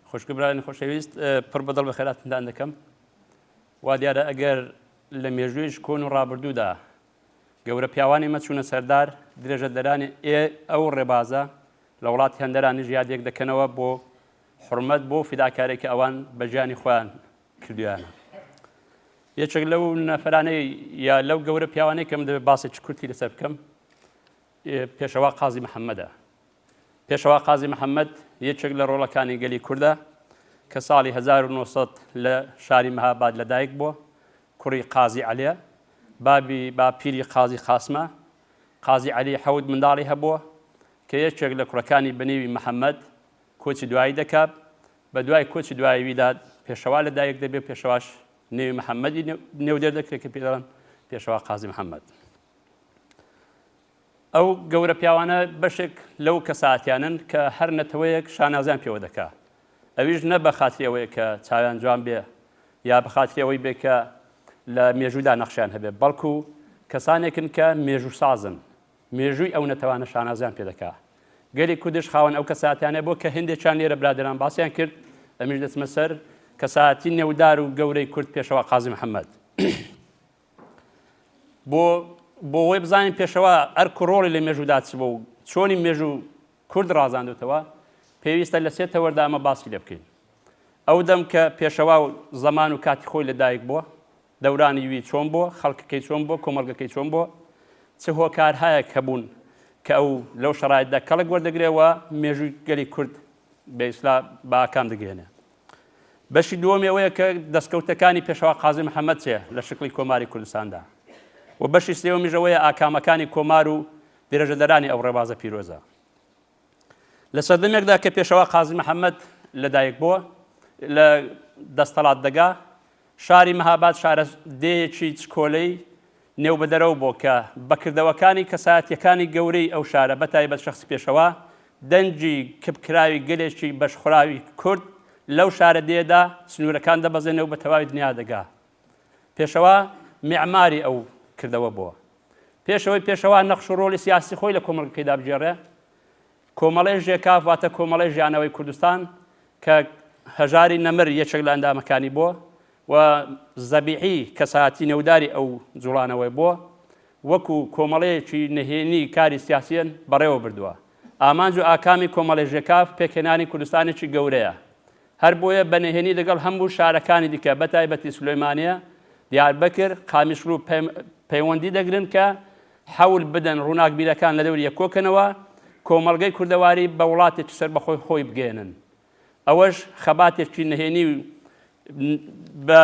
خوشک و برایانی خۆشەویست پڕ بەدڵ بەخێراتندان دەکەم. وا دیارە ئەگەر لە مێژوویش کۆن و ڕابردوودا گەورە پیاوانی مە چوونە سەردار درێژەدەرانی ئێ ئەو ڕێبازە لە وڵاتی هەندەرانیش یادێک دەکەنەوە بۆ حرمەت بۆ فیداکارێک کە ئەوان بە ژیانی خۆیان کردویانە. یەکێک لەو نەفرانەی یا لەو گەورە پیاوانەی کە من دەبێت باسێکی کورتی لەسەر بکەم پێشەوا قازی محەممەدە. پێشەوا قازی محەممەد یەکێک لە ڕۆڵەکانی گەلی کوردە کە ساڵی 1900 لە شاری مەهاباد لەدایک بووە، کوڕی قازی عەلیە، بابی باپیری قازی قاسمە. قازی عەلی حەوت منداڵی هەبووە کە یەکێک لە کوڕەکانی بە نێوی محەممەد کۆچی دوایی دەکات، بە دوای کۆچی دوایی ویدا پێشەوا لەدایک دەبێ، پێشەواش نێوی محەممەدی نێودێر دەکرێت کە پێی دەڵێن پێشەوا قازی محەممەد. ئەو گەورە پیاوانە بەشێک لەو کەساتیانن کە هەر نەتەوەیەک شانازیان پێوە دەکا، ئەویش نە بە خاتری ئەوەیە کە چاویان جوان بێ یا بە خاتری ئەوەی بێ کە لە مێژوودا نەخشیان هەبێ، بەڵکو کەسانێکن کە مێژووسازن، مێژووی ئەو نەتەوانە شانازیان پێ دەکا. گەلی کوردش خاوەن ئەو کەساتیانە بۆ کە هێندێکیان لێرە برادەران باسیان کرد، ئەمیش دەچمە سەر کەساتی نێودار و گەورەی کورد پێشەوا قازی محەممەد. بۆ بۆ وەی بزانین پێشەوا ئەرک و ڕۆڵی لە مێژوودا چ بوو و چۆنی مێژوو کورد ڕازاندوتەوە، پێویستە لە سێ تەوەردا ئەمە باسی لێ بکەین. ئەو دەم کە پێشەوا و زەمان و کاتی خۆی لە دایک بووە، دەورانی وی چۆن بووە، خەڵکەکەی چۆن بووە، کۆمەڵگەکەی چۆن بووە، چ هۆکارهایەک هەبوون کە ئەو لەو شەرایتدا کەڵک وەردەگرێ و مێژووی گەلی کورد بە ئیسلا بە ئاکام دەگەیەنێ. بەشی دووەمی ئەوەیە کە دەستکەوتەکانی پێشەوا قازی محەممەد چییە لە شکڵی کۆماری کوردستاندا و بەشی سێوەمیش ئەوەیە ئاکامەکانی کۆمار و درێژەدەرانی ئەو ڕێبازە پیرۆزە. لە سەردەمێکدا کە پێشەوا قازی محەممەد لەدایک بووە لە دەستەڵات دەگا، شاری مەهاباد شارە دێیەکی چکۆلەی نێوبەدەرەو بۆ کە بە کردەوەکانی کەسایەتیەکانی گەورەی ئەو شارە بە تایبەت شەخسی پێشەوا دەنگی کپکراوی گەلێکی بەشخوراوی کورد لەو شارە دێیەدا سنوورەکان دەبەزێنێ و بە تەواوی دنیا دەگا. پێشەوا میعماری ئەو کردەوە بووە. پێش ئەوەی پێشەوا نەخش و ڕۆڵی سیاسی خۆی لە کۆمەڵگەکەیدا بگێڕێ، کۆمەڵەی ژێکاف واتە کۆمەڵەی ژیانەوەی کوردستان کە هەژاری نەمر یەکێک لە ئەندامەکانی بووە و زەبیحی کەسایەتی نێوداری ئەو جوڵانەوەی بووە، وەکو کۆمەڵەیەکی نهێنی کاری سیاسیان بەڕێوە بردووە. ئامانج و ئاکامی کۆمەڵەی ژێکاف پێکهێنانی کوردستانێکی گەورەیە. هەر بۆیە بە نهێنی لەگەڵ هەموو شارەکانی دیکە بە تایبەتی سولەیمانیە، دیاربەکر، قامیشلو پەیوەندی دەگرن کە حەول بدەن ڕووناکبیرەکان لە دەوری یەک کۆکەنەوە، کۆمەڵگەی کوردەواری بە وڵاتێکی سەربەخۆی خۆی بگەیەنن. ئەوەش خەباتێکی نهێنی و بە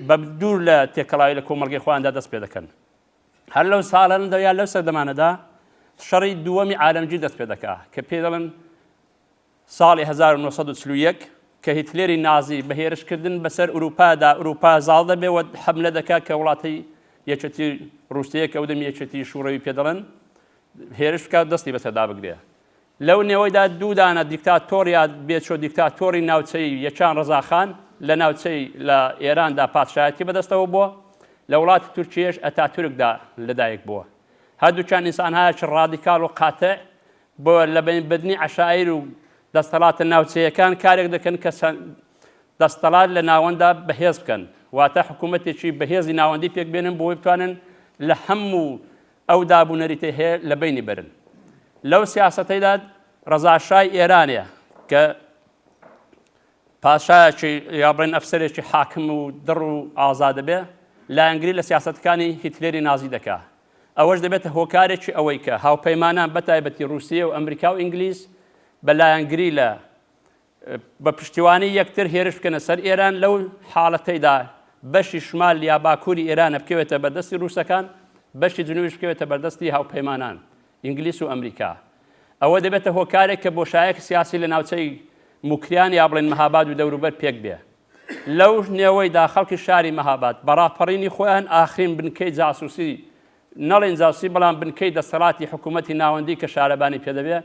بە دوور لە تێکەڵاوی لە کۆمەڵگەی خۆیاندا دەست پێ دەکەن. هەر لەو ساڵانەدا یا لەو سەردەمانەدا شەڕی دووەمی عالەمگیر دەست پێ دەکا کە پێی دەڵێن ساڵی 1941 کە هیتلێری نازی بە هێرشکردن بەسەر ئورووپادا ئورووپا زاڵ دەبێ و حەملە دەکا کە وڵاتی یەکێتی ڕووسیە کە ئەو دەمی یەکێتی شووڕەوی پێ دەڵێن هێرش بکات دەستی بەسەردا بگرێ. لەو نێوەیدا دوو دانە دیکتاتۆر یا بێچۆ دیکتاتۆری ناوچەیی یەکیان ڕەزاخان لە ناوچەی لە ئێراندا پادشایەتی بەدەستەوە بووە، لە وڵاتی تورکیەش ئەتاتورکدا لەدایک بووە. هەردووکیان ئینسانهایەکی ڕادیکاڵ و قاتع بۆ لەبەینبردنی عەشایر و دەستەڵاتە ناوچەیەکان کارێک دەکەن کە دەستەڵات لە ناوەندا بەهێز بکەن، واتە حکوومەتێکی بەهێزی ناوەندی پێک بێنن بۆی بتوانن لە هەموو ئەو داب و نەریتەی هەیە لە بەینی بەرن. لەو سیاسەتەیدا ڕەزا شای ئێرانێ کە پاشایەکی یا بڵێن ئەفسەرێکی حاکم و دڕ و ئازادە بێ لایەنگری لە سیاسەتەکانی هیتلێری نازی دەکا. ئەوەش دەبێتە هۆکارێکی ئەوەی کە هاوپەیمانان بە تایبەتی ڕووسیە و ئەمریکا و ئینگلیز بە لایەنگری لە بە پشتیوانی یەکتر هێرش بکەنە سەر ئێران، لەو حاڵەتەیدا بەشی شمال یا باکووری ئێرانە بکەوێتە بەردەستی ڕووسەکان، بەشی جنوبیش بکەوێتە بەردەستی هاوپەیمانان، ئینگلیس و ئەمریکا. ئەوە دەبێتە هۆکارێک کە بۆشایەکی سیاسی لە ناوچەی موکریان یا بڵێن مەهاباد و دەوروبەر پێک بێ. لەو نێوەیدا خەڵکی شاری مەهاباد بە ڕاپەڕینی خۆیان ئاخرین بنکەی جاسوسی، نەڵێین جاسوسی بەڵام بنکەی دەسەڵاتی حکوومەتی ناوەندی کە شارەبانی پێ دەبێ،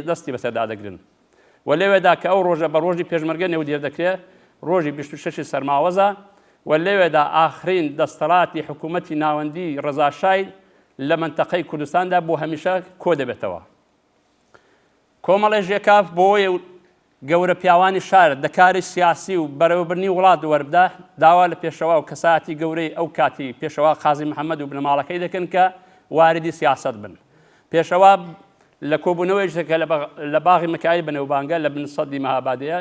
دەستی بەسەردا دەگرن و لەوێدا کە ئەو ڕۆژە بە ڕۆژی پێشمەرگە نێودێر دەکرێ ڕۆژی 26 سەرماوەزە و لەوێدا ئاخرین دەستەڵاتی حکوومەتی ناوەندی ڕەزاشای لە مەنتەقەی کوردستاندا بۆ هەمیشە کۆ دەبێتەوە. کۆمەڵی ژێکاف بۆی گەورە پیاوانی شار دە کاری سیاسی و بەرێوەبردنی وڵات وەربدا، داوا لە پێشەوا و کەسایەتی گەورەی ئەو کاتی پێشەوا قازی محەمەد و بنەماڵەکەی دەکەن کە واریدی سیاسەت بن. پێشەوا لە کۆبوونەوەیەکی کە لە باغی مکایل بەنێوبانگە لە بن سەدی مەهابادەیە،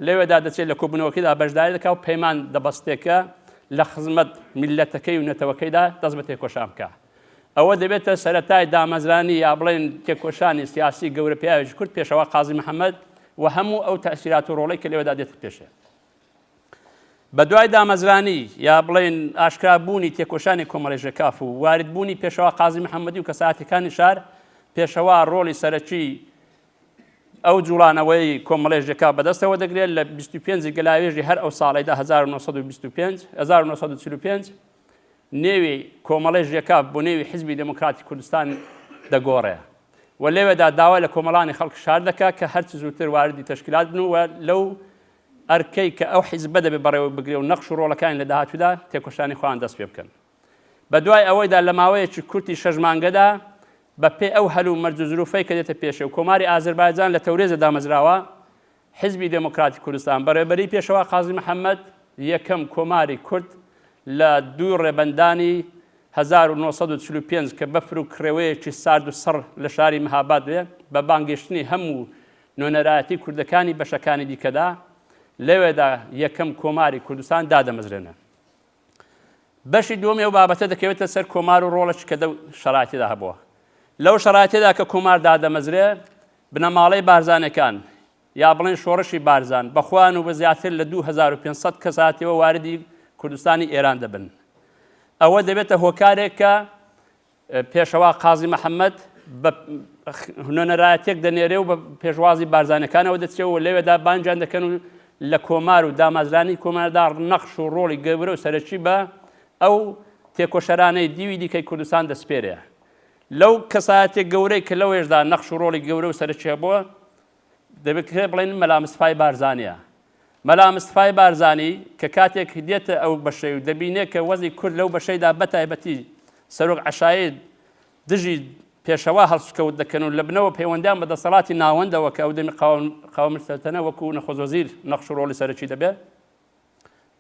لەوێدا دەچێت لە کۆبوونەوەکەیدا بەشداری دەکا و پەیمان دەبەستێ کە لە خزمەت میللەتەکەی و نەتەوەکەیدا دەست بە تێکۆشان بکا. ئەوە دەبێتە سەرەتای دامەزرانی یا بڵێن تێکۆشانی سیاسی گەورە پیاوێکی کورد پێشەوا قازی محەمەد و هەموو ئەو تەئسیرات و ڕۆڵەی کە لەوێدا دێتە پێشێ. بە دوای دامەزرانی یا بڵێن ئاشکرا بوونی تێکۆشانی کۆمەڵی ژێکاف و وارد بوونی پێشەوا قازی محەمەدی و کەسایەتیەکانی شار، پێشەوا ڕۆڵی سەرەکی ئەو جوڵانەوەی کۆمەڵی ژێکاف بەدەستەوە دەگرێت لە 25 گەلاوێژی هەر ئەو ساڵیدا 1925 1945 نێوی کۆمەڵەی ژێکاف بۆ نێوی حیزبی دێموکراتی کوردستان دەگۆڕێ و لەوێدا داوا لە کۆمەڵانی خەڵک شار دەکا کە هەرچ زووتر واردی تەشکیلات بن و لەو ئەرکەی کە ئەو حیزبە دەبێ بەڕێوە بگرێ و نەخش و ڕۆڵەکانی لە داهاتوودا تێکۆشانی خۆیان دەست پێ بکەن. بە دوای ئەوەیدا لە ماوەیەکی کورتی شەش مانگەدا بە پێی ئەو هەل و مەرج و زروفەی کە دێتە پێشێ و کۆماری ئازەربایجان لە تەورێزە دامەزراوە، حیزبی دێموکراتی کوردستان بە ڕێبەریی پێشەوا قازی محەممەد یەکەم کۆماری کورد لە دووی ڕێبەندانی 1945 کە بەفر و کڕێوەیەکی سارد و سڕ لە شاری مهاباد بێ بە بانگێشتنی هەموو نوێنەرایەتی کوردەکانی بەشەکانی دیکەدا لەوێدا یەکەم کۆماری کوردستان دادەمەزرێنن. بەشی دووەمی ئەو بابەتە دەکەوێتە سەر کۆمار و ڕۆڵێکی کە دەو شەرایتیدا هەبووە. لەو شەرایتیدا کە کۆمار دادەمەزرێ، بنەماڵەی بارزانەکان یا بڵێن شۆڕشی بارزان بە خۆیان و بە زیاتر لە 2500 کەساتیەوە واردی کوردستانی ئێران دەبن. ئەوە دەبێتە هۆکارێک کە پێشەوا قازی محەممەد بە نوێنەرایەتێک دەنێرێ و بە پێشوازی بارزانەکانەوە دەچێ و لەوێدا بانگیان دەکەن و لە کۆمار و دامەزرانی کۆماردا نەخش و ڕۆڵی گەورە و سەرەکی بە ئەو تێکۆشەرانەی دیوی دیکەی کوردستان دەسپێرێ. لەو کەسایەتیە گەورەی کە لەوێشدا نەخش و ڕۆڵی گەورە و سەرەکی هەبووە دەبێت بڵێن مەلا مستەفای بارزانیە. مەلا مستەفای بارزانی کە کاتێک دێتە ئەو بەشەی و دەبینێ کە وەزی کورد لەو بەشەیدا بەتایبەتی سەرۆک عەشایر دژی پێشەوا هەڵسوکەوت دەکەن و لە بنەوە پەیوەندیان بە دەسەڵاتی ناوەندەوە کە ئەو دەمی قاوم سەلتەنە وەکو نەخۆز وەزیر نەخش و ڕۆڵی سەرەکی دەبێت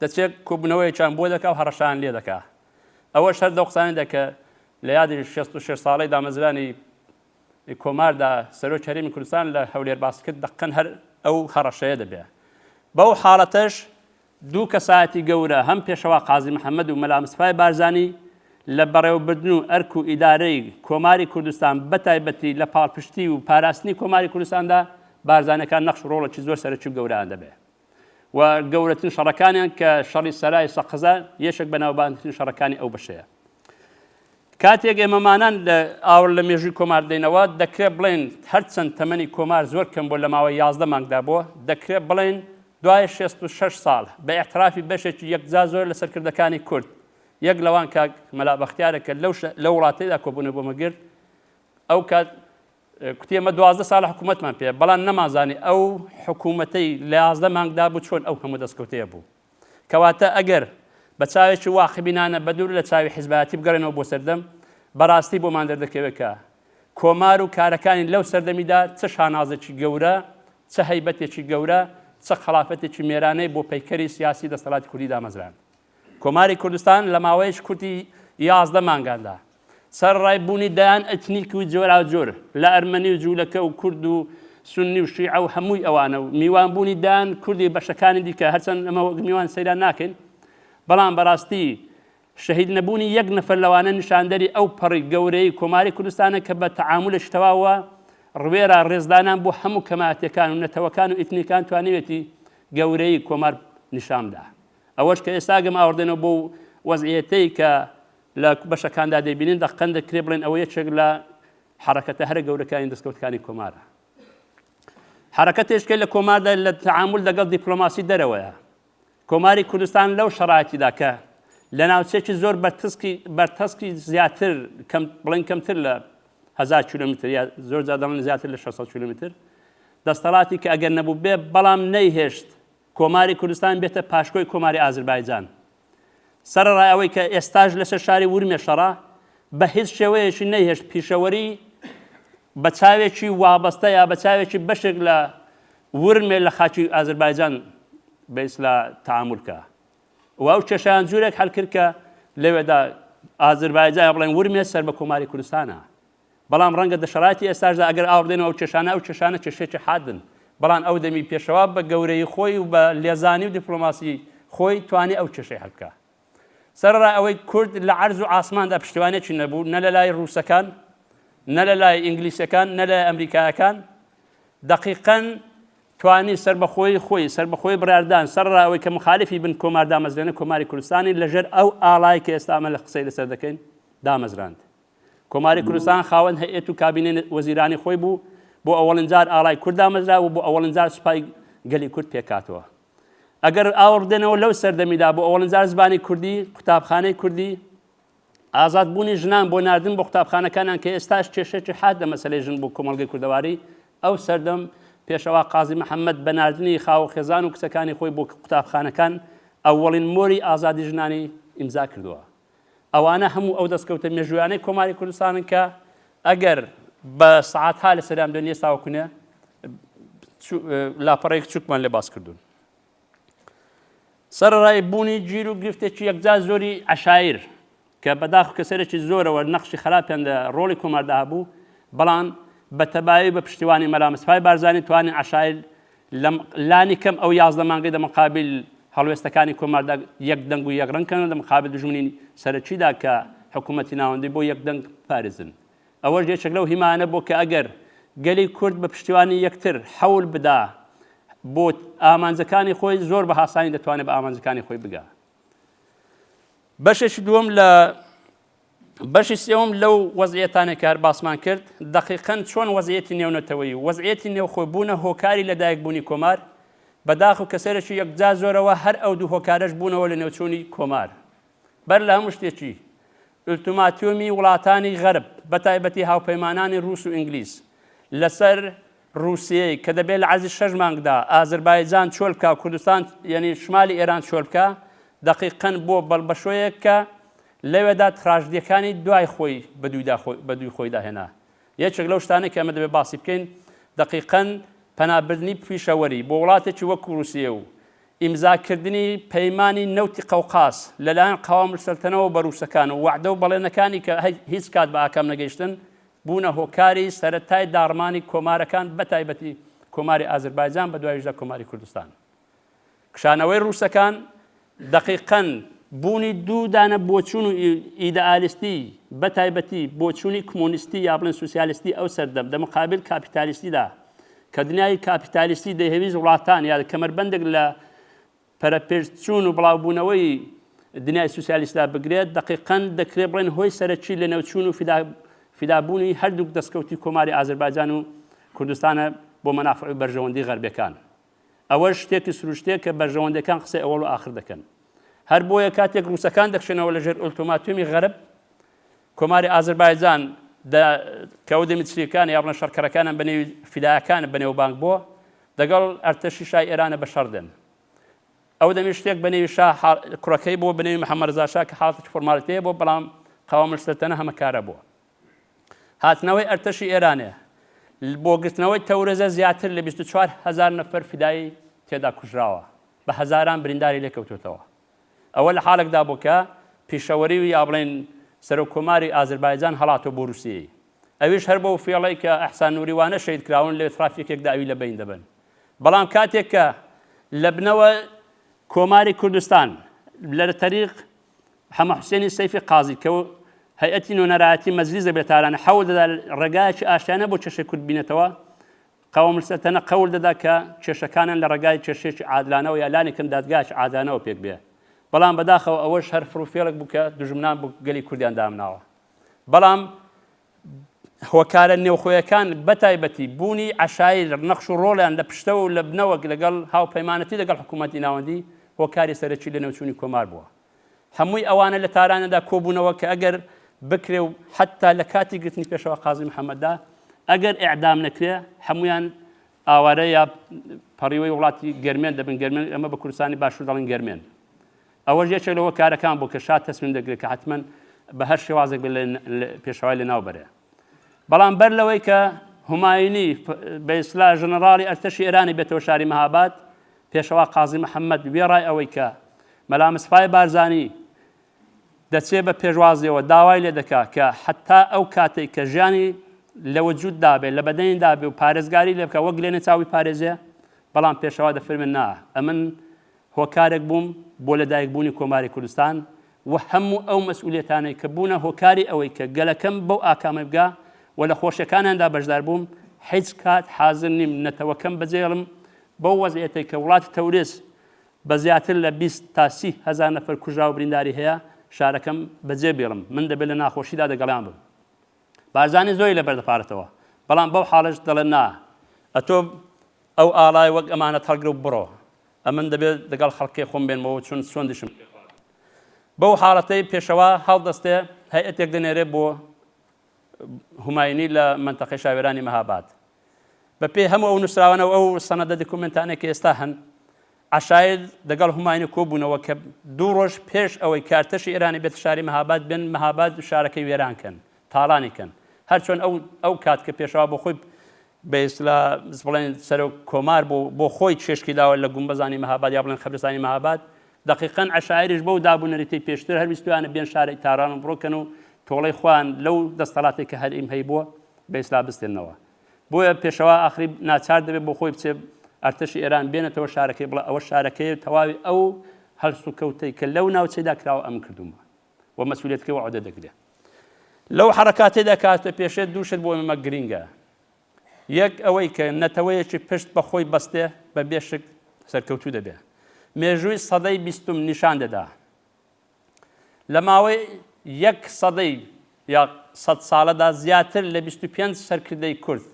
دەچێت کۆبوونەوەیەکیان بۆ دەکا و هەڕەشەیان لێ دەکا. ئەوەش هەر لەو قسانەدا کە لە یادی 66 ساڵەی دامەزرانی کۆماردا سەرۆکی هەرێمی کوردستان لە هەولێر باس کرد دەقەن هەر ئەو هەڕەشەیە دەبێ. بەو حاڵەتەش دوو کەسایەتی گەورە هەم پێشەوا قازی محەممەد و مەلا مستەفای بارزانی لە بەڕێوەبردن و ئەرک و ئیدارەی کۆماری کوردستان بەتایبەتی لە پاڵپشتی و پاراستنی کۆماری کوردستاندا بارزانەکان نەخش و ڕۆڵێکی زۆر سەرەکی و گەورەیان دەبێ. و گەورەترین شەڕەکانیان کە شەڕی سەرای سەقزە یەکێک بەناوبانگترین شەڕەکانی ئەو بەشەیە. کاتێک ئێمەمانان لە ئاوڕ لە مێژووی کۆمار دەینەوە دەکرێت بڵێن هەرچەند تەمەنی کۆمار زۆر کەم بۆ لە ماوەی 11 مانگدا بووە دەکرێت بڵێن دوای 66 ساڵ بە ئیعترافی بەشێکی یەکجار زۆر لە سەرکردەکانی کورد یەک لەوان کاک مەلا بەختیارە کە لەو لەو وڵاتەیدا کۆبوونەوە بۆ مەگرت ئەو کات کوتی ئێمە 12 ساڵە حکوومەتمان پێ بەڵام نەمانزانی ئەو حکوومەتەی لە 11 مانگدا بوو چۆن ئەو هەموو دەستکەوتەیە بوو کەواتە ئەگەر بە چاوێکی واقعبینانە بە دوور لە چاوی حیزبایەتی بگەڕێنەوە بۆ سەردەم بەڕاستی بۆمان دەردەکەوێت کە کۆمار و کارەکانی لەو سەردەمیدا چ شانازێکی گەورە چ هەیبەتێکی گەورە چ خەڵافەتێکی مێرانەی بۆ پەیکەری سیاسی دەسەڵاتی کوردی دامەزراند. کۆماری کوردستان لە ماوەیەکی کورتی 11 مانگاندا سەرەڕای بوونی دەیان ئەتنیک و جۆراوجۆر لە ئەرمەنی و جوولەکە و کورد و سوننی و شیعە و هەمووی ئەوانە و میوان بوونی دەیان کوردی بەشەکانی دیکە هەرچەند ئەمە وەک میوان سەیران ناکەین بەڵام بەڕاستی شەهید نەبوونی یەک نەفەر لەوانە نیشاندەری ئەو پەڕی گەورەی کۆماری کوردستانە کە بە تەعامولێکی تەواوە ڕوێرا ڕێزدانان بۆ هەموو کەمایەتیەکان و نەتەوەکان و ئیتنیکان توانیوێتی گەورەی کۆمار نیشان بدا. ئەوەش کە ئێستا گەم ئاوڕدێنەوە بۆ وەزعیەتەی کە لە بەشەکاندا دەیبینین دەقەن دەکرێ بڵێن ئەوە یەکێک لە حەڕەکەتە هەرە گەورەکانی دەستکەوتەکانی کۆمارە. حەڕەکەتێش کە لە کۆماردا لە تەعامول لەگەڵ دیپلۆماسی دەرەوەیە. کۆماری کوردستان لەو شەڕایتیدا کە لە ناوچێکی زۆر بەرتەسکی بەرتەسکی زیاتر کەم بڵێن کەمتر لە 1000 کیلومتر یا زۆر جار دەڵێن زیاتر لە 600 کیلومتر دەستەڵاتی کە ئەگەر نەبوو بێ بەڵام نەیهێشت کۆماری کوردستان بێتە پاشکۆی کۆماری ئازربایجان. سەرەڕای ئەوەی کە ئێستاش لەسەر شاری ورمێ شەڕە، بە هیچ شێوەیەکی نەیهێشت پیشەوەری بە چاوێکی وابەستە یا بە چاوێکی بەشێک لە ورمێ لە خاکی ئازربایجان بە ئیسلا تەعامول کا و ئەو کێشەیان جورێک حەل کرد کە لەوێدا ئازربایجان یا بڵێن ورمێ سەر بە کۆماری کوردستانە. بەڵام ڕەنگە دە شەرایتی ئێستاشدا ئەگەر ئاوڕ دێنەوە ئەو کێشانە ئەو کێشانە کێشەیەکی حادن بەڵام ئەو دەمی پێشەوا بە گەورەیی خۆی و بە لێزانی و دیپلۆماسی خۆی توانی ئەو کێشەی حەل بکا. سەرەڕای ئەوەی کورد لە عەرز و عاسماندا پشتیوانێکی نەبوو نە لە لای ڕووسەکان نە لە لای ئینگلیسەکان نە لای ئەمریکایەکان دەقیقەن توانی سەربەخۆیی خۆی سەربەخۆی بڕاردان سەرڕای ئەوەی کە مخالفی بن کۆمار دامەزرێنە کۆماری کوردستانی لەژێر ئەو ئاڵای کە ئێستا ئەمە لە قسەی لەسەر دەکەین دامەزراند. کۆماری کوردستان خاوەن هەیئەت و کابینەی وەزیرانی خۆی بوو، بۆ ئەوەڵین جار ئاڵای کورد دامەزرا و بۆ ئەوەڵین جار سوپای گەلی کورد پێکهاتەوە. ئەگەر ئاوڕ بدەنەوە لەو سەردەمیدا بۆ ئەوەڵین جار زبانی کوردی، قوتابخانەی کوردی، ئازاد بوونی ژنان بۆ ناردن بۆ قوتابخانەکانیان کە ئێستاش کێشەیەکی حادە مەسەلەی ژن بۆ کۆمەڵگەی کوردەواری، ئەو سەردەم پێشەوا قازی محەممەد بە ناردنی خاو و خێزان و کچەکانی خۆی بۆ قوتابخانەکان ئەوەڵین مۆری ئازادی ژنانی ئیمزا کردووە. ئەوانە هەموو ئەو دەستکەوتە مێژوویانەی کۆماری کوردستانن کە ئەگەر بە سەعاتها لەسەریان بدەین ئێستا وەکونێ لاپەڕەیەک چووکمان لێ باس کردوون. سەرەڕای بوونی گیر و گرفتێکی یەکجار زۆری عەشایر کە بەداخ و کەسەرێکی زۆرەوە نەخشی خراپیان لە ڕۆڵی کۆماردا هەبوو، بەڵام بە تەبایی و بە پشتیوانی مەلا مستەفای بارزانی توانی عەشایر لە لانی کەم ئەو 11 مانگەی دە مقابل هەڵوێستەکانی کۆماردا یەک دەنگ و یەک ڕەنگ کەن و لە مقابل دوژمنی سەرەکیدا کە حکوومەتی ناوەندی بۆ یەک دەنگ پارێزن. ئەوەش یەکێک لەو هیمانە بۆ کە ئەگەر گەلی کورد بە پشتیوانی یەکتر حەول بدا بۆ ئامانجەکانی خۆی زۆر بە هاسانی دەتوانێت بە ئامانجەکانی خۆی بگا. بەشێکی دووەم لە بەشی سێوەم لەو وەزعیەتانەی کە هەر باسمان کرد، دەقیقەن چۆن وەزعیەتی نێونەتەوەیی و وەزعیەتی نێوخۆ بوونە هۆکاری لەدایکبوونی کۆمار، بە داخ و کەسەرێکی یەکجار زۆرەوە هەر ئەو دوو هۆکارەش بوونەوە لەنێوچوونی کۆمار. بەر لە هەموو شتێکی، ئولتوماتیۆمی وڵاتانی غەرب، بەتایبەتی هاوپەیمانانی ڕووس و ئینگلیز، لەسەر ڕووسیەی کە دەبێ لە عەرزی شەش مانگدا ئازربایجان چۆل بکا و کوردستان یەنی شمالی ئێران چۆل بکا، دەقیقەن بۆ بەڵبەشۆیەک کە لەوێدا تراژدیەکانی دوای خۆی بەدووی خۆیدا هێنا. یەکێک لەو شتانەی کە ئێمە دەبێت باسی بکەین دەقیقەن پەنابردنی پیشەوەری بۆ وڵاتێکی وەکو ڕووسیە و ئیمزاکردنی پەیمانی نەوتی قەوقاز لەلایەن قەوامولسەلتەنەوە بە ڕووسەکان و وەعدە و بەڵێنەکانی کە هیچ کات بە ئاکام نەگەیشتن بوونە هۆکاری سەرەتای داڕمانی کۆمارەکان بەتایبەتی کۆماری ئازربایجان بەدوایشدا کۆماری کوردستان. کشانەوەی ڕووسەکان دەقیقەن بوونی دوو دانە بۆچوون و ئیدەئالیستی بە تایبەتی بۆچوونی کمۆنیستی یا بڵێن سوسیالیستی ئەو سەردەم دە مقابل کاپیتالیستیدا کە دنیای کاپیتالیستی دەیهەویست وڵاتان یا کەمەربەندێک لە پەرەپێشچوون و بڵاوبوونەوەی دنیای سوسیالیستدا بگرێت دەقیقەن دەکرێت بڵێن هۆی سەرەکی لەنێوچوون و فیدا فیدابوونی هەردووک دەستکەوتی کۆماری ئازەربایجان و کوردستانە بۆ مەنافع و بەرژەوەندی غەربەکان. ئەوەش شتێکی سروشتیە کە بەرژەوەندیەکان قسەی ئەوەڵ و ئاخر دەکەن. هەر بۆیە کاتێک ڕووسەکان دەکشێنەوە لە ژێر ئۆلتۆماتۆمی غەرب، کۆماری ئازربایجان دە کە ئەو دەمی چریکان یا بڵێن شەڕکەرەکانیان بە نێوی فیدایەکان بەنێوبانگ بووە، دەگەڵ ئەرتەشی شای ئێرانە بە شەڕ دێن. ئەو دەمی شتێک بە نێوی شا کوڕەکەی بووە بە نێوی محەممەد ڕەزا شا کە حاڵەتێکی فۆرمالیتەیە بووە، بەڵام قەوامولسەلتەنە هەمەکارە بووە. هاتنەوەی ئەرتەشی ئێرانێ بۆ گرتنەوەی تەورێزە زیاتر لە 24 هەزار نەفەر فیدایی تێدا کوژراوە، بە هەزاران برینداری لێکەوتووەتەوە. ئەوە لە حاڵێکدا بوو کە پیشەوەری و یا بڵێین سەرۆک کۆماری ئازربایجان هەڵاتووە بۆ رووسیەی. ئەویش هەر بەو فێڵەی کە ئەحسان نووری وانە شەهید کراون لە ترافیکێکدا ئەوی لە بەین دەبەن. بەڵام کاتێک کە لە بنەوە کۆماری کوردستان لە تەریق حەمە حوسێنی سەیفی قازی کە هەیئەتی نوێنەرایەتی مەجلیس دەبێت تاران حەول دەدا ڕێگایەکی ئاشتیانە بۆ کێشەی کورد بینێتەوە، قەوامولسەلتەنە قەول دەدا کە کێشەکانیان لە ڕێگای کێشەیەکی عادلانەوە یا لانی کەم دادگایەکی عادلانەوە پێک بێ. بەڵام بەداخەوە ئەوەش هەر فڕوفێڵێک بوو کە دوژمنان بۆ گەلی کوردیان دامناوە. بەڵام هۆکارە نێوخۆیەکان بەتایبەتی بوونی عەشایر نەخش و ڕۆڵیان لە پشتەوە و لە بنەوە لەگەڵ هاوپەیمانەتی لەگەڵ حکوومەتی ناوەندی هۆکاری سەرەکی لەنێوچوونی کۆمار بووە. هەمووی ئەوانە لە تارانەدا کۆبوونەوە کە ئەگەر بکرێ و حەتتا لە کاتی گرتنی پێشەوا قازی محەممەددا ئەگەر ئێعدام نەکرێ هەموویان ئاوارە یا پەڕیوەی وڵاتی گەرمێن دەبن، گەرمێن ئێمە بە کوردستانی باشوور دەڵێن گەرمێن. ئەوەش یەکێک لە هۆکارەکان بوو کە شا تەسمیم دەگرێت کە حەتمەن بە هەر شێوازێک بێت پێشەوای لەناو بەرێ. بەڵام بەر لەوەی کە هومایونی بە ئیسلا ژەنەڕاڵی ئەرتەشی ئێرانی بێتەوە شاری مەهاباد، پێشەوا قازی محەممەد وێڕای ئەوەی کە مەلا مستەفای بارزانی دەچێ بە پێشوازیەوە داوای لێ دەکا کە حەتا ئەو کاتەی کە ژیانی لە وجود دابێ لە بەدەنی دابێ و پارێزگاری لێ بکا وەک لێنێ چاوی پارێزێ، بەڵام پێشەوا دەفەرمێ نا ئەمن هۆکارێک بووم بۆ لەدایک بوونی کۆماری کوردستان و هەموو ئەو مەسئولیەتانەی کە بوونە هۆکاری ئەوەی کە گەلەکەم بەو ئاکامە بگا و لە خۆشیەکانیاندا بەشدار بووم هیچ کات حازر نیم نەتەوەکەم بەجێڵم بەو وەزعیەتەی کە وڵاتی تەورێز بە زیاتر لە 20 تا 30 هەزار نەفەر کوژراو و برینداری هەیە شارەکەم بەجێ بێڵم من دەبێت لە ناخۆشیدا دەگەڵیان بم. بارزانی زۆری لەبەر دەپارێتەوە بەڵام بەو حاڵەش دەڵێ نا ئەتۆ ئەو ئاڵای وەک ئەمانەت هەڵگرە و بڕۆ ئەمن دەبێت دەگەڵ خەڵکەی خۆم بێنمەوە چون سوێندیشم پێ خواردوون. بەو حاڵەتەی پێشەوا هەڵدەستێ هەیئەتێک دەنێرێ بۆ هومایونی لە مەنتەقەی شاوێرانی مەهاباد. بە پێی هەموو ئەو نووسراوانە و ئەو سەنەدە دیکۆمێنتانەی کە ئێستا هەن عەشایر دەگەڵ هومایونی کۆبوونەوە کە دوو ڕۆژ پێش ئەوەی کە ئەرتەشی ئێرانی بێتە شاری مەهاباد بێن مەهاباد و شارەکەی وێران کەن تاڵانی کەن هەرچۆن ئەو ئەو کات کە پێشەوا بۆ خۆی بە ئیسلا بڵێن سەرۆک کۆمار بۆ بۆ خۆی چێشکی داوە لە گومبەزانی مەهاباد یا بڵێن خەبرستانی مەهاباد دەقیقەن عەشایریش بەو داب و نەریتەی پێشتر هەر ویستویانە بێن شاری تاران و بڕۆکەن و تۆڵەی خۆیان لەو دەستەڵاتێک کە هەریم هەیبووە بە ئیسلا بستێننەوە بۆیە پێشەوا ئاخری ناچار دەبێت بۆ خۆی بچێ ئەرتەشی ئێران بێنێتەوە شارەکەی بڵێ ئەوە شارەکەی تەواوی ئەو هەلسوکەوتەی کە لەو ناوچەیدا کراوە ئەم کردومە و مەسئولیەتەکەی وعدە دەگرێ لەو حرەکاتێدا کاتە پێشێت دوو شت بۆ ئێمە گرینگە یەک ئەوەی کە نەتەوەیەکی پشت بە خۆی بەستێ بە بێشک سەرکەوتوو دەبێ مێژووی سەدەی بیستم نیشان دەدا لە ماوەی یەک سەدەی یا سەد ساڵەدا زیاتر لە 25 سەرکردەی کورد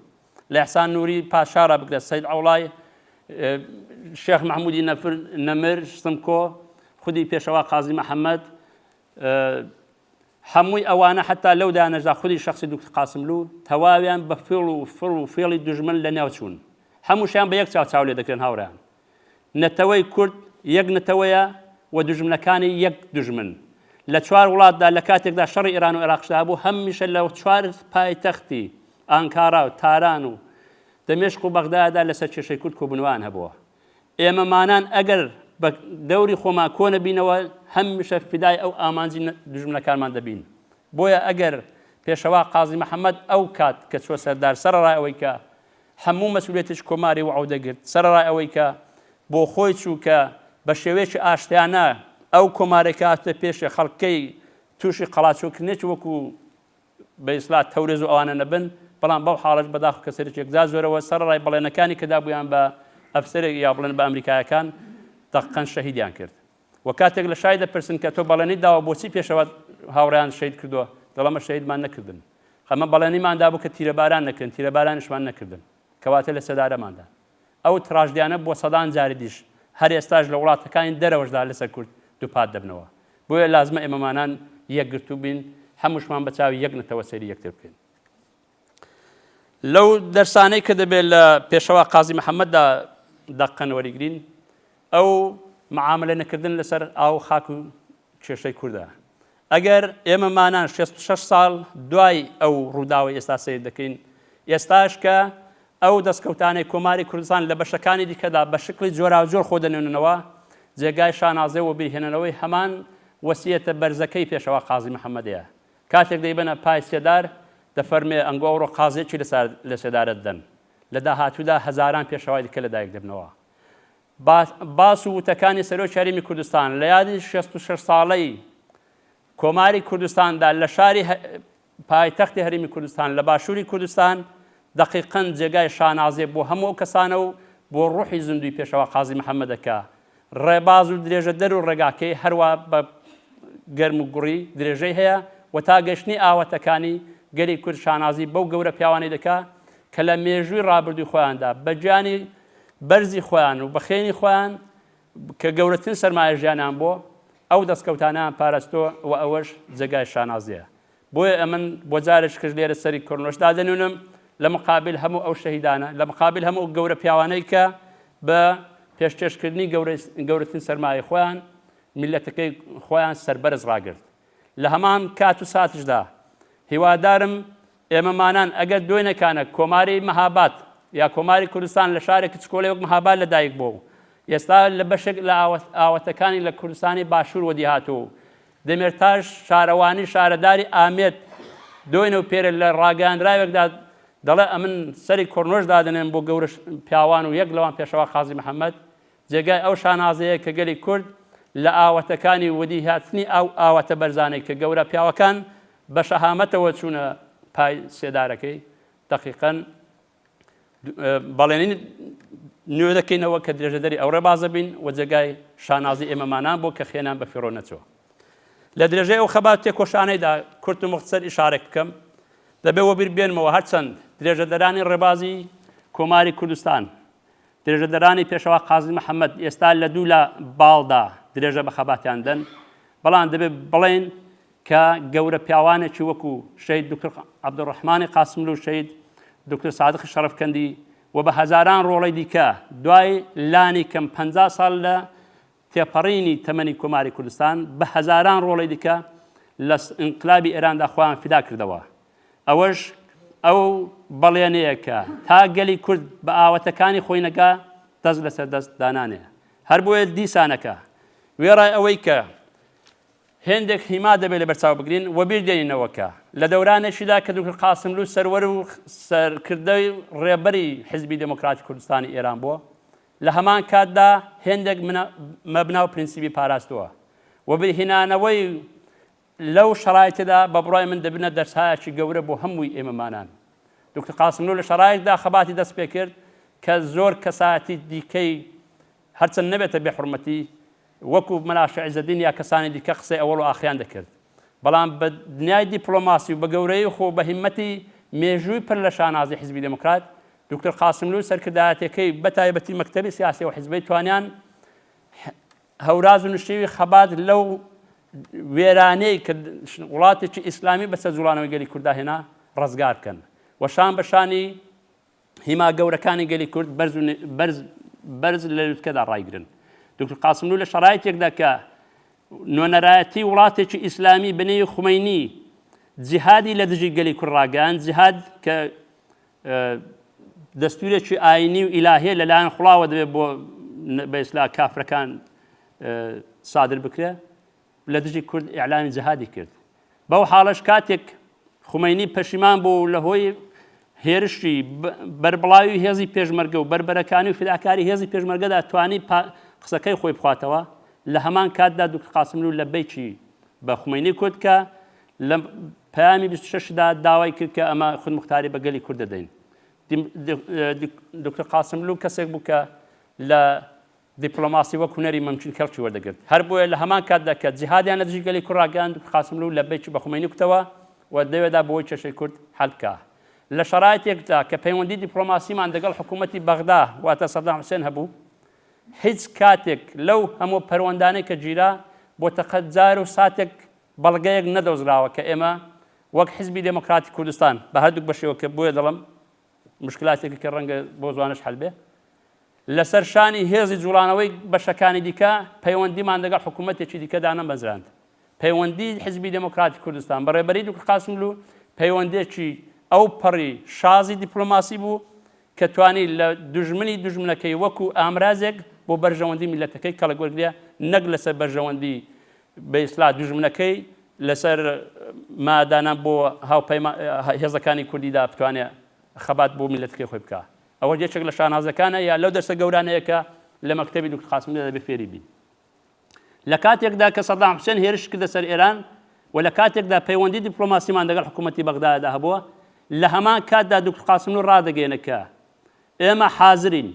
لە ئیحسان نووری پاشا را بگرە سەید عەوڵای شێخ مەحموودی نەفر نەمر سمکۆ خودی پێشەوا قازی محەممەد هەمووی ئەوانە حتا لەو دانەشدا خودی شخصی دوکتور قاسملوو تەواویان بە فێڵ و فڕ و فێڵی دوژمن لە ناو چوون هەمووشیان بە یەک چاو چاو لێ دەکرێن هاوڕێیان نەتەوەی کورد یەک نەتەوەیە و دوژمنەکانی یەک دوژمن. لە چوار وڵاتدا لە کاتێکدا شەڕی ئێران و عێراقشدا هەبوو هەمیشە لە چوار پایتەختی ئانکارا و تاران و دەمێشق و بەغدادا لەسەر کێشەی کورد کۆبوونەوەیان هەبووە. ئێمەمانان ئەگەر بە دەوری خۆمان کۆ نەبینەوە هەمیشە فیدای ئەو ئامانجی دوژمنەکانمان دەبین. بۆیە ئەگەر پێشەوا قازی محەمەد ئەو کات کە چووە سەردار سەرەڕای ئەوەی کە هەموو مەسئولیەتێکی کۆماری وەعودە گرت، سەرەڕای ئەوەی کە بۆ خۆی چوو کە بە شێوەیەکی ئاشتیانە ئەو کۆمارەی کە هاتە پێشێ خەڵکەی تووشی قەڵاچۆکردنێکی وەکو بە ئیسلا تەورێز و ئەوانە نەبن، بەڵام بەو حاڵەش بەداخ و کەسەرێکی یەکجار زۆرەوە سەرەڕای بەڵێنەکانی کە دابوویان بە ئەفسەرێک یا بڵێن بە ئەمریکایەکان دەقەن شەهیدیان کرد. و کاتێک لە شای دەپرسن کە تۆ بەڵێنیت داوە بۆچی پێشەوات هاوڕێیان شەهید کردووە دەڵێ ئەمە شەهیدمان نەکردن ئەمە بەڵێنیمان دابوو کە تیرەباران نەکرێن تیرەبارانیشمان نەکردن کەواتە لە سێدارەماندا ئەو تراژدیانە بۆ سەدان جاری دیش هەر ئێستاش لە وڵاتەکانی دەرەوەشدا لەسەر کورد دووپات دەبنەوە بۆیە لازمە ئێمەمانان یەکگرتوو بین هەمووشمان بە چاوی یەک نەتەوە سەیری یەکتر بکەین لەو دەرسانەی کە دەبێت لە پێشەوا قازی محەممەددا دەقەن وەریگرین ئەو معاملە نەکردن لەسەر ئاو و خاک و کێشەی کوردە. ئەگەر ئێمە مانان 66 ساڵ دوای ئەو ڕووداوەی ئێستا سەیر دەکەین، ئێستاش کە ئەو دەستکەوتانەی کۆماری کوردستان لە بەشەکانی دیکەدا بە شکڵی جۆراوجۆر خۆ دەنوێننەوە، جێگای شانازێ و وەبیرهێنەرەوەی هەمان وەسیەتە بەرزەکەی پێشەوا قازی محەممەدەیە. کاتێک دەیبەنە پای سێدار، دەفەرمێ ئەنگۆ ئەوڕۆ قازییەکی لە سێدارە دەدەن، لە داهاتوودا هەزاران پێشەوای دیکە لەدایک دەبنەوە. باس و وتەکانی سەرۆکی هەرێمی کوردستان لە یادی 66 ساڵەی کۆماری کوردستاندا لە شاری پایتەختی هەرێمی کوردستان لە باشووری کوردستان دەقیقەن جێگای شانازیە بۆ هەموو ئەو کەسانە و بۆ ڕوحی زیندووی پێشەوا قازی محەممەدە کە ڕێباز و درێژەدەر و ڕێگاکەی هەروا بە گەرم و گوڕی درێژەی هەیە و تا گەشتنی ئاواتەکانی گەلی کورد شانازی بەو گەورە پیاوانەی دەکا کە لە مێژووی ڕابردووی خۆیاندا بە گیانی بەرزی خۆیان و بە خێنی خۆیان کە گەورەترین سەرمایە ژیانیان بۆ ئەو دەستکەوتانەیان پاراستووە و ئەوەش جێگای شانازییە. بۆیە ئەمن بۆ جارێکیش لێرە سەری کڕنۆش دادەنوێنم لە مقابل هەموو ئەو شەهیدانە، لە مقابل هەموو ئەو گەورە پیاوانەی کە بە پێشکێشکردنی گەورەترین سەرمایەی خۆیان میللەتەکەی خۆیان سەربەرز ڕاگرت. لە هەمان کات و ساتیشدا هیوادارم. ئێمەمانان ئەگەر دوێنێکانە کۆماری مەهاباد یا کۆماری کوردستان لە شارێکی چکۆلەی وەک مەهاباد لە دایک بووە و ئێستا لە بەشێک لە ئاوەتەکانی لە کوردستانی باشوور وەدی هاتووە و دەمێرتاش شارەوانی شارەداری ئامێد دۆینە و پێرە لە ڕاگەیاندراوێکدا دەڵێ ئەمن سەری کۆرنۆش دادەنێم بۆ گەورە پیاوان و یەک لەوان پێشەوا قازی محەممەد جێگای ئەو شانازەیە کە گەلی کورد لە ئاوەتەکانی وەدیهاتنی ئەو ئاواتە بەرزانەی کە گەورە پیاوەکان بە شەهامەتەوە چوونە پای سێدارەکەی دەقیقەن بەڵێنی نوێ دەکەینەوە کە درێژەدەری ئەو ڕێبازە بین و جێگای شانازی ئێمەمانان بۆ کە خێنان بە فیڕۆ نەچووە. لە درێژەی ئەو خەبات تێکۆشانەیدا کورت و مختصر ئیشارێک بکەم دەبێ وەبیر بێنمەوە هەرچەند درێژەدەرانی ڕێبازی کۆماری کوردستان درێژەدەرانی پێشەوا قازی محەممەد ئێستا لە دوو لە باڵدا درێژە بە خەباتیان دەن بەڵام دەبێ بڵێن کە گەورە پیاوانێکی وەکو شەهید دوکتور عەبدولڕەحمانی قاسملوو و شەهید دوکتور سادقی شەڕەفکەندی و بە هەزاران ڕۆڵەی دیکە دوای لانی کەم 50 ساڵ لە تێپەڕینی تەمەنی کۆماری کوردستان بە هەزاران ڕۆڵەی دیکە لە ئینقلابی ئێراندا خۆیان فیدا کردەوە. ئەوەش ئەو بەڵێنەیە کە تا گەلی کورد بە ئاوەتەکانی خۆی نەگا دەست لەسەر دەست دانانێ. هەر بۆیە دیسانەکە وێڕای ئەوەی کە هێندێک هیما دەبێ لەبەرچاو بگرین، وەبیر دێنینەوە کە لە دەورانێکیدا کە دوکتور قاسملوو سەروەر و سەرکردەی ڕێبەری حیزبی دێموکراتی کوردستانی ئێران بووە، لە هەمان کاتدا هێندێک مەبنا و پرینسیپی پاراستووە. وەبیرهینانەوەی لەو شەرایتەدا بە بڕوای من دەبنە دەرسهایەکی گەورە بۆ هەمووی ئێمەمانان. دوکتور قاسملوو لە شەرایتدا خەباتی دەست پێ کرد کە زۆر کەسایەتی دیکەی هەرچەند نەبێتە بێ حورمەتی وەکو مەلا شێخ عیزەدین یا کەسانی دیکە قسەی ئەوەڵ و ئاخریان دەکرد بەڵام بە دنیای دیپڵۆماسی و بە گەورەیی خۆ بە هیمەتی مێژووی پر لە شانازی حیزبی دێموکرات دوکتور قاسملوو سەرکردایەتیەکەی بە تایبەتی مەکتەبی سیاسی و حیزبەی توانیان هەوراز و نشێوی خەبات لەو وێرانەی کە وڵاتێکی ئیسلامی بەسەر جوڵانەوەی گەلی کوردا هێنا ڕزگار بکەن و شان بە شانی هیما گەورەکانی گەلی کورد بەرز و بەرز بەرز لە لوتکەدا ڕایگرن. دکتور قاسملوو لە شەرایتێکدا کە نوێنەرایەتی وڵاتێکی ئیسلامی بە نێوی خومەینی جیهادی لە دژی گەلی کورد ڕاگەیاند، جیهاد کە دەستورێکی ئاینی و ئیلاهیە لەلایەن خوڵاوە دەبێت بۆ بە ئیسلا کافرەکان سادر بکرێ لە دژی کورد ئیعلانی جەهادی کرد. بەو حاڵەش کاتێک خومەینی پەشیمان بوو و لە هۆی هێرشی بەربڵاوی هێزی پێشمەرگە و بەربەرەکانی و فیداکاری هێزی پێشمەرگەدا توانی قسەکەی خۆی بخواتەوە، لە هەمان کاتدا دوکتور قاسملوو لەبەیکی بە خومەینی کوت کە لە پەیامی 26 دا داوای کرد کە ئەمە خودموختاری بە گەلی کورد دەدەین. دوکتور قاسملوو کەسێک بوو کە لە دیپلۆماسی وەک هونەری مەمکین کەڵکی وەردەگرت. هەر بۆیە لە هەمان کاتدا کە جیهادیان لە دژی گەلی کورد ڕاگەیاند، قاسملوو لەبەیکی بە خومەینی کوتەوە و دەوێدا بۆی کێشەی کورد حەل بکا. لە شەرایتێکدا کە پەیوەندی دیپلۆماسیمان دەگەڵ حکوومەتی بەغدا واتە سەدام حوسێن هەبوو، هیچ کاتێک لەو هەموو پەروەندانەی کە گیرا بۆ تەقە جار و ساتێک بەڵگەیەک نەدۆزراوە کە ئێمە وەک حیزبی دێمۆکراتی کوردستان بە هەردووک بەشەوە کە بۆیە دەڵێم مشکلاتێکە کە ڕەنگە بۆ زوانەش حەل بێ لەسەر شانی هێزی جوڵانەوەی بەشەکانی دیکە پەیوەندیمان دەگەڵ حکوومەتێکی دیکە دانەمەزراند. پەیوەندی حیزبی دێمۆکراتی کوردستان بە ڕێبەریی دوکتور قاسملوو پەیوەندێکی ئەوپەڕی شازی دیپلۆماسی بوو کە توانی لە دوژمنی دوژمنەکەی وەکوو ئامرازێک بۆ بەرژەوەندی میللەتەکەی کەڵک وەرگرێ نەک لەسەر بەرژەوەندی بە ئیستلاح دوژمنەکەی لەسەر مادانان بۆ هاوپەیما هێزەکانی کوردیدا بتوانێ خەبات بۆ میللەتەکەی خۆی بکا. ئەوەش یەکێک لە شانازەکانە یا لەو دەرسە گەورانەیە کە لە مەکتەبی دوکتور قاسملودا دەبێ فێری بین. لە کاتێکدا کە سەدام حوسێن هێرش کردە سەر ئێران و لە کاتێکدا پەیوەندی دیپلۆماسیمان دەگەڵ حکوومەتی بەغدادا هەبووە، لە هەمان کاتدا دوکتور قاسملوو ڕادەگەیەنێ کە ئێمە حازرین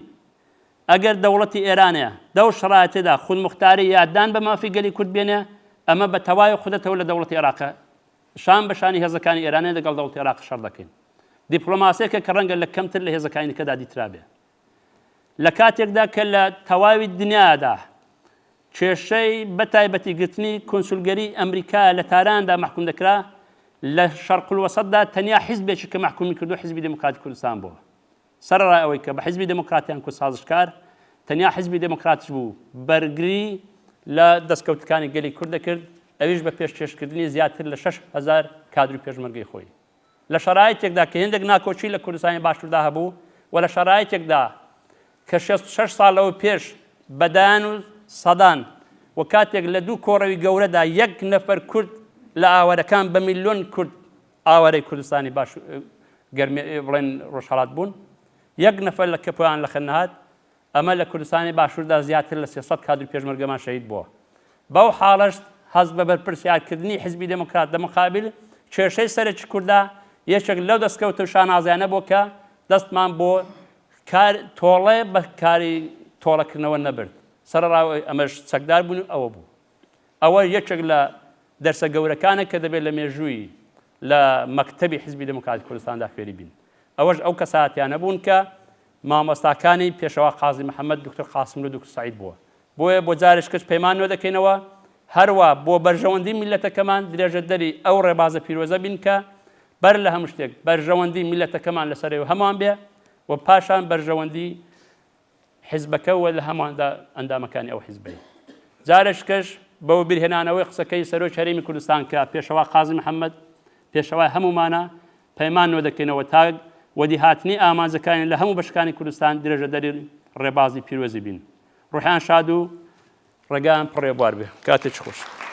ئەگەر دەوڵەتی ئێرانێ دەو شەرایتەدا خودموختاری یا دان بە مافی گەلی کورد بێنێ، ئەمە بە تەواوی قودرەتەوە لە دەوڵەتی ئێراق شان بە شانی هێزەکانی ئێرانێ دەگەڵ دەوڵەتی ئێراق شەڕ دەکەین. دیپلۆماسیەکە کە ڕەنگە لە کەمتر لە هێزەکانی دیکەدا دیترابێ. لە کاتێکدا کە لە تەواوی دنیادا کێشەی بە تایبەتی گرتنی کونسولگەری ئەمریکا لە تاراندا مەحکوم دەکرا، لە شەرقولوەسەتدا تەنیا حیزبێکی کە مەحکومی کردووە حیزبی دێموکراتی کوردستان بووە. سەرەڕای ئەوەی کە بە حیزبی دێموکراتیان کوت سازشکار، تەنیا حیزبی دێموکراتیش بوو بەرگری لە دەستکەوتەکانی گەلی کورد دەکرد، ئەویش بە پێشکێشکردنی زیاتر لە 6000 کادری پێشمەرگەی خۆی. لە شەرایتێکدا کە هێندێک ناکۆکی لە کوردستانی باشووردا هەبوو و لە شەرایتێکدا کە 66 ساڵ لەوە پێش بە دەیان و سەدان و کاتێک لە دوو کۆڕەوی گەورەدا یەک نەفەر کورد لە ئاوارەکان بە میلیۆن کورد ئاوارەی کوردستانی باش گەرمی بڵێن ڕۆژهەڵات بوون یەک نەفەر لە کەپویان لە خەن نەهات ئەمە لە کوردستانی باشووردا زیاتر لە 300 کادر پێشمەرگەمان شەهید بووە. بەو حاڵەش هەست بە بەرپرسیارکردنی حیزبی دێموکرات لە مقابل کێشەی سەرەکی کورددا یەکێک لەو دەستکەوت و شانازیانە بوو کە دەستمان بۆ کار تۆڵە بە کاری تۆڵەکردنەوە نەبرد. سەرەڕای ئەمەش چەکدار بوون و ئەوە بوو. ئەوە یەکێک لە دەرسە گەورەکانە کە دەبێت لە مێژووی لە مەکتەبی حیزبی دێموکراتی کوردستاندا فێری بین. ئەوەش ئەو کەسایەتیانە بوون کە مامۆستاکانی پێشەوا قازی محەمەد، دوکتور قاسملوو، دوکتور سەعید بووە. بۆیە بۆ جارێکی کەش پەیمان نوێ دەکەینەوە، هەروا بۆ بەرژەوەندی میللەتەکەمان درێژەدەری ئەو ڕێبازە پیرۆزە بین کە بەر لە هەموو شتێک بەرژەوەندی میللەتەکەمان لەسەرەوەی هەمووان بێ و پاشان بەرژەوەندی حیزبەکە و لە هەموواندا ئەندامەکانی ئەو حیزبەی. جارێکش بە وەبیرهێنانەوەی قسەکەی سەرۆکی هەرێمی کوردستان کە پێشەوا قازی محەممەد پێشەوای هەموومانە، پەیمان نوێ دەکەینەوە تا وەدیهاتنی ئامانجەکانی لە هەموو بەشەکانی کوردستان درێژەدەری ڕێبازی پیرۆزی بین. ڕوحیان شاد و ڕێگایان پڕ ڕێبوار بێ. کاتێکی خۆش.